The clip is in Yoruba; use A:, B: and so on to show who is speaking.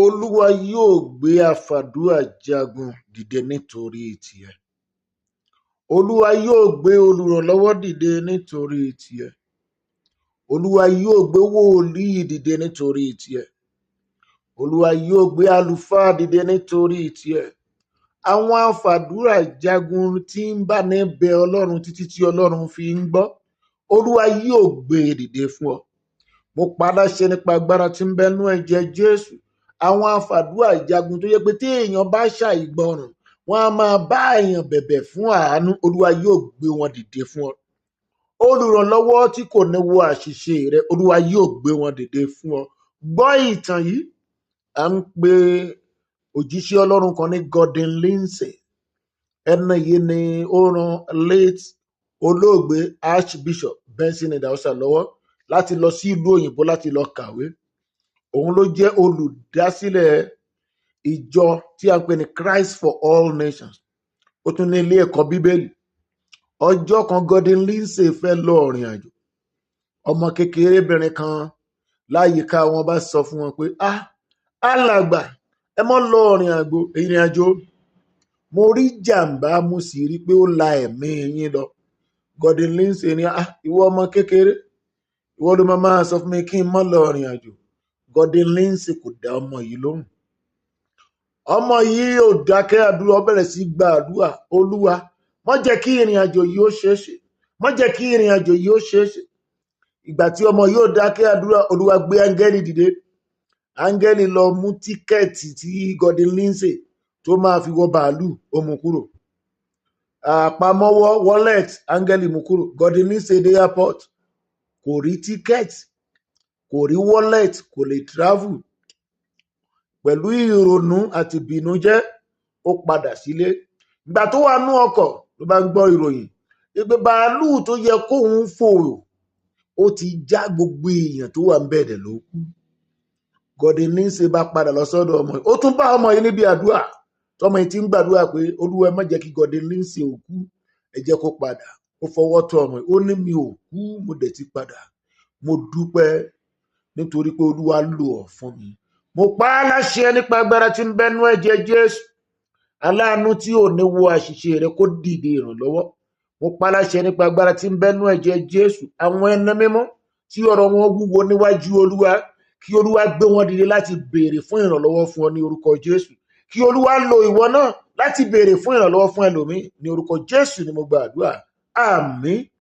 A: Olúwa yóò gbé àfàdúà jagun dìde nítorí tìẹ. Olúwa yóò gbé olùrànlọ́wọ́ dìde nítorí tìẹ. Olúwa yóò gbé wòlíì dìde nítorí tìẹ. Olúwa yóò gbé àlùfáà dìde nítorí tìẹ. Àwọn àfàdúrà jagun tí ń bá ní bẹ Ọlọ́run títí tí Ọlọ́run fi ń gbọ́, Olúwa yóò gbé e dìde fún ọ. Mo pa á láṣẹ nípa agbára tí ń bẹ nú ẹ̀jẹ̀ Jésù. Àwọn àfàdúrà jagun tó yẹ pé tí èèyàn bá ṣàìgbọràn, wọ́n á máa bá èèyàn bẹ̀bẹ̀ fún àánú, Olúwa yóò gbé wọn dìde fún ọ. Olùrànlọ́wọ́ tí kò ní wo àṣìṣe rẹ, Olúwa yóò gbé wọn dìde fún ọ. Gbọ́ ìtàn yìí. À ń pe òjíṣẹ́ Ọlọ́run kan ní Gordon Lindsay. Ẹni yìí ni ó ran late olóògbé Archbishop Benson Idahosa lọ́wọ́ láti lọ sí ìlú òyìnbó láti lọ kàwé. Òun ló jẹ́ olùdásílẹ̀ ìjọ tí a ń pè ní Christ for All Nations. Ó tún ní ilé ẹ̀kọ́ Bíbélì. Ọjọ́ kan, Gordon Lindsay fẹ́ lọ ìrìn àjò. Ọmọ kékerébìnrin kan láyìíká wọn bá sọ fún wọn pé, "Ah, alàgbà, ẹ mọ́ lọ ìrìn àjò. Mo rí jàǹbá, mo sì rí i pé ó la ẹ̀mí yín lọ." Gordon Lindsay ní, "Ah, ìwọ ọmọ kékeré, ìwọ ló máa sọ fún mi kí n mọ́ lọ ìrìn àjò?" Gordon Lindsay kò dá ọmọ yìí lóhùn. Ọmọ yìí ò dákẹ́ àdúrà, ó bẹ̀rẹ̀ sí gba àdúrà: "Olúwa, má jẹ́ kí ìrìn àjò yìí ó ṣeé ṣe, má jẹ́ kí ìrìn àjò yìí ó ṣeé ṣe." Ìgbà tí ọmọ yóò dákẹ́ àdúrà, Olúwa gbé áńgẹ́lì dìde. Áńgẹ́lì lọ mú ticket tí Gordon Lindsay tó máa fi wọ bàálù, ó mú kúrò. Àpamọ́wọ́, wallet, áńgẹ́lì mú kúrò. Gordon Lindsay dé airport, kò rí ticket, kò rí wallet, kò lè travel. Pẹ̀lú ìrònú àti ìbìnújẹ́, ó padà sílé. Ìgbà tó wà nú ọkọ̀ ló bá ń gbọ́ ìròyìn pé bàálù tó yẹ kóun fò, ó ti já, gbogbo èèyàn tó wà ń bẹ̀rẹ̀ ló kú. Gordon Lindsay bá padà lọ sọ́dọ̀ ọmọ yìí. Ó tún bá ọmọ yìí níbi àdúrà tọmọ yìí ti ń gbàdúrà pé, "Olúwa, ẹ má jẹ́ kí Gordon Lindsay ò kú, ẹ jẹ́ kó padà." Ó fọwọ́ tọ́ ọmọ yìí, ó ní, "Mi ò kú, mo dẹ̀ ti padà. Mo dúpẹ́ nítorí pé Olúwa lò ọ́ fún mi." Mo pa á láṣẹ nípa agbára tí ń bẹnu ẹ̀jẹ̀ Jésù: aláàánú tí ò ní wo àṣìṣe rẹ, kó dìde ìrànlọ́wọ́. Mo pa á láṣẹ nípa agbára tí ń bẹnu ẹ̀jẹ̀ Jésù: àwọn ẹni mímọ́ tí ọ̀rọ̀ wọn wúwo níwájú Olúwa, kí Olúwa gbé wọn dìde láti béèrè fún ìrànlọ́wọ́ fún ọ ní orúkọ Jésù. Kí Olúwa lo ìwọ náà láti béèrè fún ìrànlọ́wọ́ fún ẹlòmíì ní orúkọ Jésù ni mo gba àdúrà. Àmín.